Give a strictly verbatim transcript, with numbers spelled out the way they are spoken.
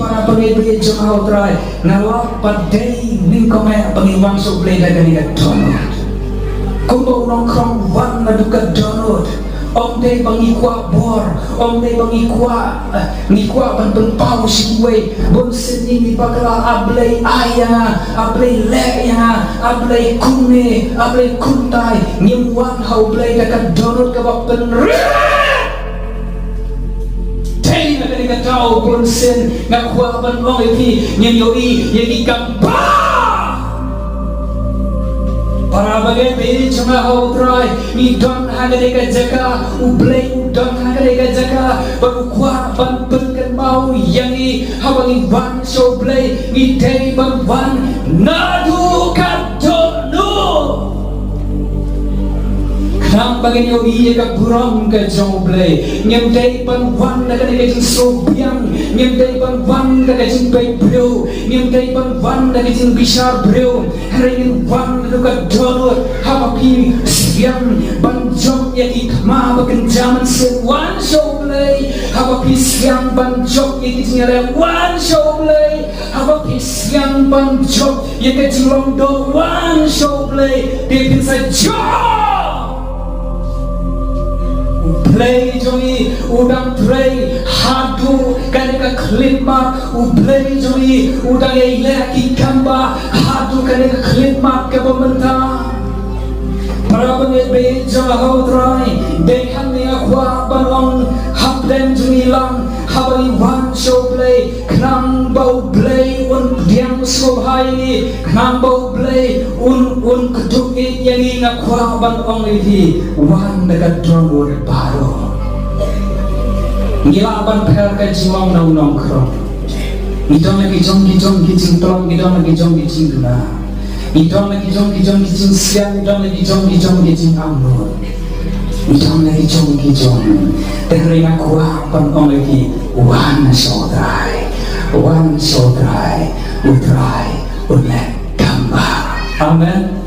Para bangeit baieit jong nga ha U Trai, nga lap ba dei nyngkong eh ba ngi wan sha U Blei da kane ka dohnud. Kumba u nongkhrong u wan naduh ka dohnud, ym dei ba ngi kwah bor, ym dei ba ngi kwah, eh, ngi kwah ban pynpaw sha kiwei. Bunsien ngi, ngi bakla, A Blei ai ïa nga, A Blei leh ïa nga, A Blei kumne, A Blei kumtai. Ngim wan ha U Blei da ka dohnud kaba pynrit. Dei na kane ka daw bunsien nga kwah ban ong ïa phi, ngin ïohi ïa ki kam ba. Para bangeit baieit jong nga ha U Trai, ngi don ha kane ka jaka, U Blei u don ha kane ka jaka, bad u kwah ban pynkynmaw ïa ngi, haba ngi wan sha U Blei, ngi dei ban wan naduh ka dohnud. Khnang ba ngin ïohi ïa ka burom ka jong U Blei. Ngim dei ban wan da kane ka jingsngewbiang, ngim dei ban wan da ka jingpeit briew, ngim dei ban wan da ka jingbishar briew. Hynrei ngin wan da ka dohnud. Haba phi sngewbiang ban jop ïa ki thma ba kynja mynsiem, wan sha U Blei. Haba phi sngewbiang ban jop ïa ki jingïaleh, wan sha U Blei. Haba phi sngewbiang ban jop ïa ka jinglong doh, wan sha U Blei, te phin sa jop. U Blei jong ngi u dang trei haduh kane ka khyllipmat, U Blei jong ngi u dang ïaleh ki kam ba haduh kane ka khyllipmat kaba mynta. Para bangeit baieit jong nga ha U Trai, dei hangne nga kwah ban ong hapdeng jong ngi lang, haba ngi wan sha U Blei, khnang ba U Blei un pdiang sngewbha ïa ngi, khnang ba U Blei un, un kdup ïa ngi, nga kwah ban ong ïa phi, wan da ka dohnud baroh. Ngi lah ban pher ka jinglong na u nongkhrong. Ngi don la ki jong ki jong ki jingtlot, ngi don la ki jong ki jingduna. Ngi don la ki jong ki jong ki jingsian, ngi don la ki jong ki jong ki jingangnud. Ngi don la ki jong ki jong. Te hynrei nga kwah ban ong ïa phi, wan sha U Trai. Wan sha U Trai. U Trai un leh kam ba. Amen.